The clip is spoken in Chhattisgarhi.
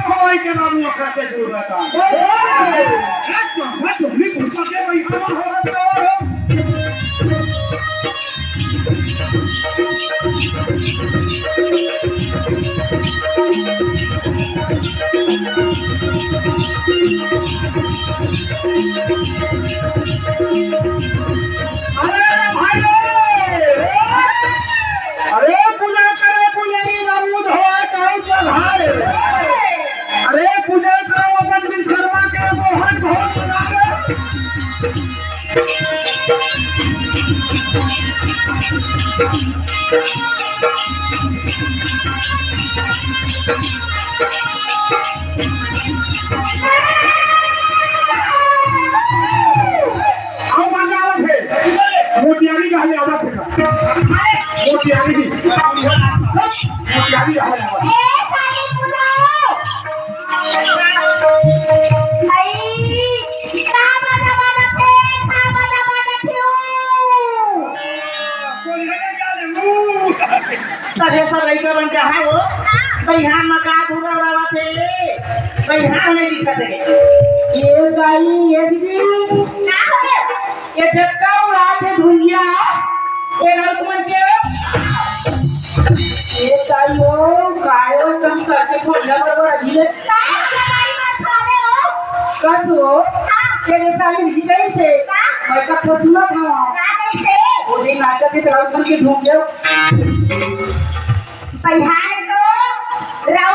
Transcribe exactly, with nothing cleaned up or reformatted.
हवाई के नाम में ओकरा के जरूरत है। अच्छा, बस तुम भी पूछो के भाई हवा हो। अरे भाई, अरे पूजा करे, पुजारी बाबू धोआ काऊ चढ़ाए। अरे पूजा करो अपन विश्वकर्मा के मोहन भोग लगावे। अउ मजा आवत हे। मोतियारी कहले आवत हे। मोतियारी भी। मोतियारी कहले आवत हे। ए, साली बुलाओ। भाई, का मजा आवत हे, का मजा आवत हे। तभे सब लइका मन के हाय हो। दइहान म का धुरा उड़ावत हे? दइहान नइ दिखत हे। ए दाई, ए दीदी। का होगे? ए जतका उड़ात हे धुरिया, ए रउत मन के। ए दाई हो, कायो तुम करके भोला बरबर अभी ले। का हमारी बात खा रहे हो? कस हो? हाँ। तेरे साली भी कैसे? का? मैं कब तो सुनत हँव। का कैसे? ओ दिन नाचत हे त रउत मन के धुरिया। पहिया